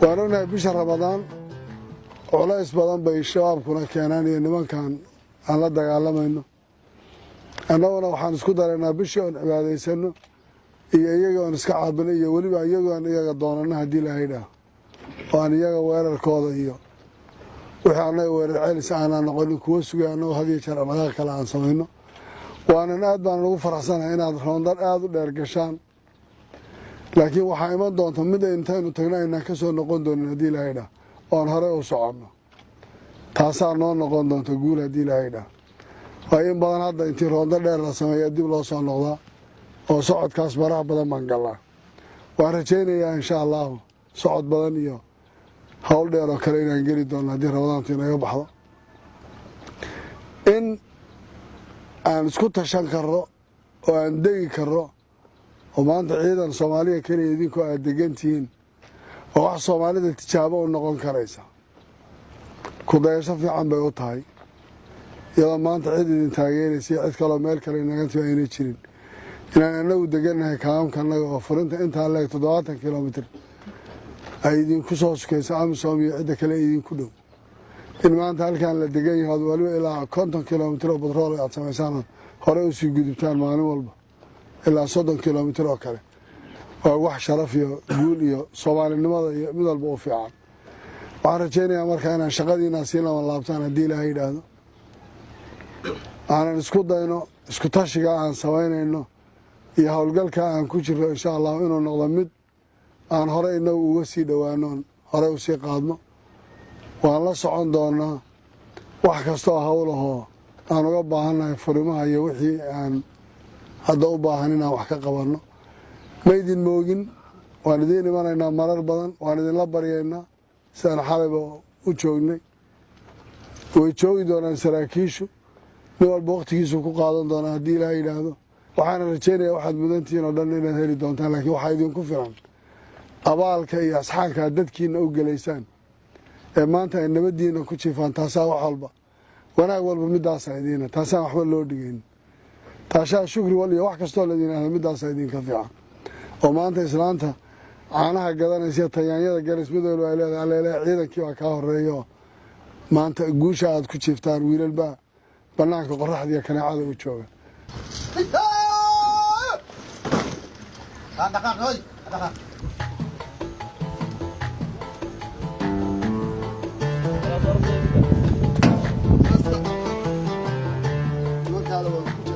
Waan ognahay bisha Ramadaan culays badan bay Shabaabkuna keenaan iyo nimankan aan la dagaalamayno. Annaguna waxaan isku daraynaa bishii oon cibaadaysano iyo iyaga oon iska caabino iyo weliba iyagoon iyaga doonano, haddii Ilaahay dhaah, oo aan iyaga weerarkooda iyo wixii annaga weerar celis aanaa noqonin kuwo sugay. Annagoo had iyo jeer dhaqdhaqaaq kale aan samayno, waanan aad baan ugu faraxsanahay inaad roondar aada u dheer gashaan, laakiin waxaa iman doonta mid intaynu tagno aynaan ka soo noqon doonin, haddii Ilaahay dhah, oon horey u soconno. Taasaa noo noqon doonta guul, haddii Ilaahay dhah. Waayo, in badan hadda intii roondo dheer la sameeya dib loo soo noqdaa oo socodkaas baraha badan baan gallaa. Waan rajaynayaa, insha Allahu, socod badan iyo howl dheer oo kale inaan geli doonno haddii Ramadaantu inaga baxdo, in aan isku tashan karro oo aan degi karro, oo maanta ciidan Soomaaliya keliya idinkoo aad degan tihiin oo wax Soomaalida tijaabo u noqon karaysa, kudayasho fiican bay u tahay, iyadoo maanta cid idin taageeraysa iyo cid kaloo meel kale inaga timi ayna jirin, inaan anagu degannahay kaamamkanaga oo furinta intaa leeg 70 kilomitir ay idinku soo sukayso AMISOM iyo cidda kale idinku dhow, in maanta halkaan la degan yaho, waliba ilaa 50 kilomitir oo batrool aad samaysaan, horey usii gudubtaan maalin walba ilaa 30 kilomitir oo kale, waa wax sharaf iyo guul iyo Soomaalinimada iyo mid walba u fiican. Waxaan rajaynayaa markaa inaan shaqadiinaa sii lama laabtaan, haddii Ilaahay yidhaahdo, aanan isku dayno isku tashiga aan samaynayno iyo howlgalka aan ku jirno, insha Allahu, inuu noqdo mid aan hore inagu uga sii dhowaano, horey usii qaadno. Waan la socon doonaa wax kastooo howlahoo aan uga baahannahay furimaha iyo wixii aan hadda u baahan inaan wax ka qabanno. Ma idin moogin, waan idiin imanaynaa marar badan, waan idinla baryaynaa sidaan xalayba u joognay. Way joogi doonaan saraakiishu, nin walba wakhtigiisu ku qaadan doonaa, haddii Ilaah yidhaahdo. Waxaana rajaynaya waxaad mudantihiin oo dhan inaad heli doontaan, laakiin waxaa idinku filan abaalka iyo asxaanka aad dadkiina u gelaysaan ee maanta ay nabadiina ku jiifaan. Taasaa wax walba, wanaag walba midaasa idiina, taasaan waxba loo dhigayn. Taashaa shukri wal iyo wax kastoo laydin ahdo midaasa idinka fiican, oo maanta islaanta caanaha gadanaysa, tayaanyada ganays, mid walba ay leedahay, "Alleele, ciidankii baa kaa horeeya." Maanta guusha aad ku jiiftaan wiilal baa banaanka qoraxda iyo kaneecada u jooga. Dhaqaaq, hoy, dhaqaaq. Nimankaada waa ku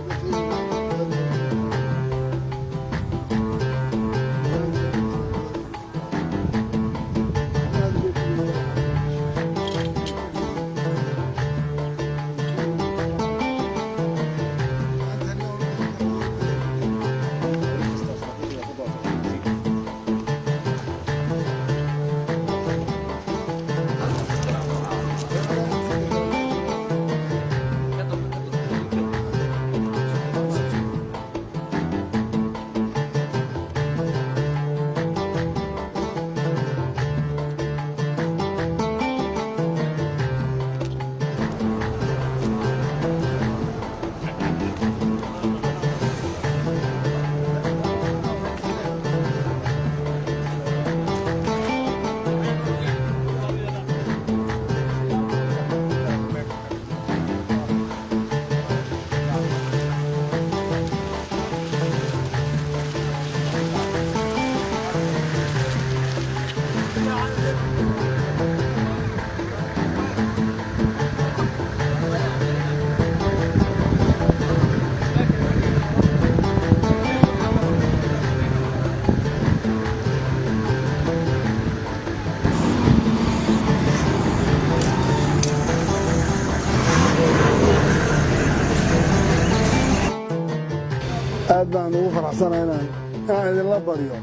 Aad baan ugu faraxsanahay inaan idinla baryo.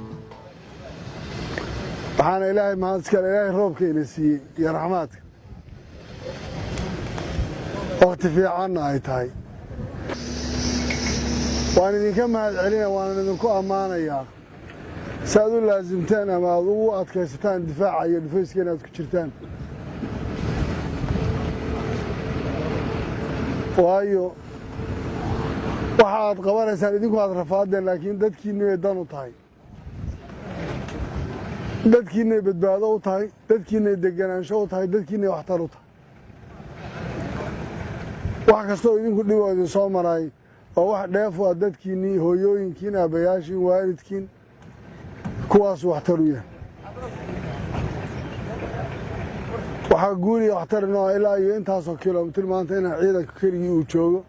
Waxaana Ilaahay mahad iskale, Ilaahay roobka ina siiyey iyo raxmaadka, wakhti fiicanna ay tahay. Waan idinka mahad celina, waanan idinku ammaanayaa si aad u laasimtaan ama aad ugu adkaysataan difaaca iyo dhufayska inaad ku jirtaan, waayo waxa aad qabanaysaan idinku aad rafaadeen, laakiin dadkiinni bay dan u tahay. Dadkiinay badbaado u tahay, dadkiinay deganaansho u tahay, dadkiinay waxtar u tahay. Wax kastoo idinku dhiboo idin soo maraay oo wax dheef u ah dadkiinnii, hooyooyinkiin, aabbayaashiin, waalidkiin, kuwaasuu waxtar u yahay. Waxaa guuliya waxtar inoo ilaa iyo intaasoo kilomitir maanta inaan ciidanka keligii uu joogo,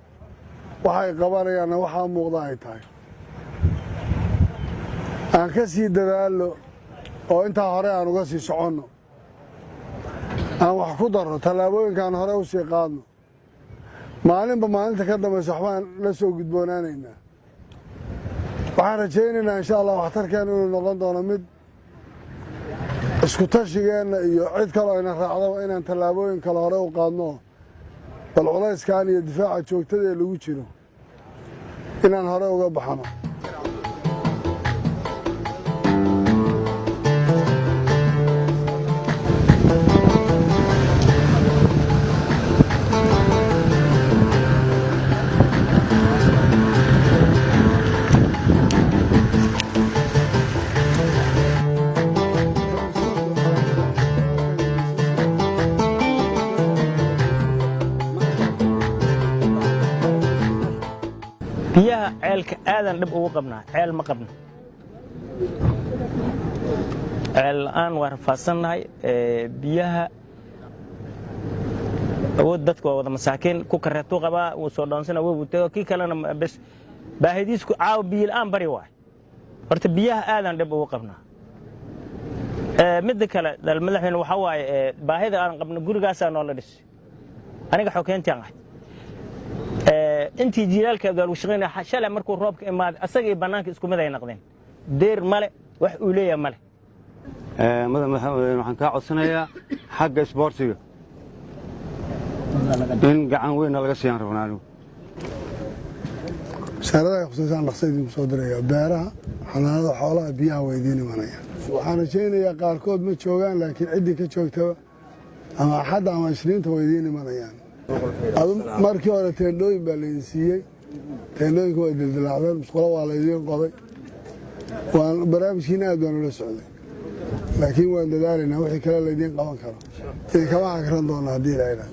waxay qabanayaanna waxaa muuqda ay tahay. Aan ka sii dadaallo oo intaa hore aan uga sii soconno, aan wax ku darro, tallaabooyinkaan hore u sii qaadno. Maalinba maalinta ka dambaysa waxbaan la soo gudboonaanaynaa. Waxaan rajaynaynaa, insha Allah, waxtarkeenu inuu noqon doono mid isku tashigeenna iyo cid kaloo ayna raacdaba inaan tallaabooyin kale hore u qaadno, bal culayskan iyo difaaca joogtada ee lagu jiro inaan hore uga baxno. Biyaha ceelka aadan dhib ugu qabnaa. Ceel ma qabno, ceel la'aan waa rafaadsannahay. Biyaha awood dadka waa wada masaakiin. Ku kareetuu qabaa, wuu soo dhoonsana, wuu tego. Kii kalena bes baahidiisku caawa biyo la'aan bari waay. Horta biyaha aadan dhib ugu qabnaa. Midda kale, madaxweyne, waxaa waaye baahida aan qabno gurigaasaa noola dhis. Aniga xokeyntiaan ahay intii jiilaalka lagu shaqaynaya. Shalay markuu roobka imaaday, asaga iyo bannaanka isku mid ay noqdeen. Deer male, wax uu leeyahay male. Mudan madaxweyne, waxaan kaa codsanayaa xagga isboortiga in gacan weynna laga siiyaan rabnaa anigu. Wasaaradaha khuseysaan dhaqsa idinku soo diraya. Beeraha, xanaanada xoolaha, biyaha waa idiin imanayaan. Waxaan rajaynayaa qaarkood ma joogaan, laakiin ciddii ka joogtaba ama Axadda ama Isniinta waa idiin imanayaan. Markii hore teendhooyin baa laydin siiyey, teendhooyinka waa dildilaacdeen, musqulo waa laydiin qoday. Waan barnaamijkiina aad baan ula socday, laakiin waan dadaalaynaa wixii kale laydiin qaban karo. Idinkama hakran doona haddii ilaha.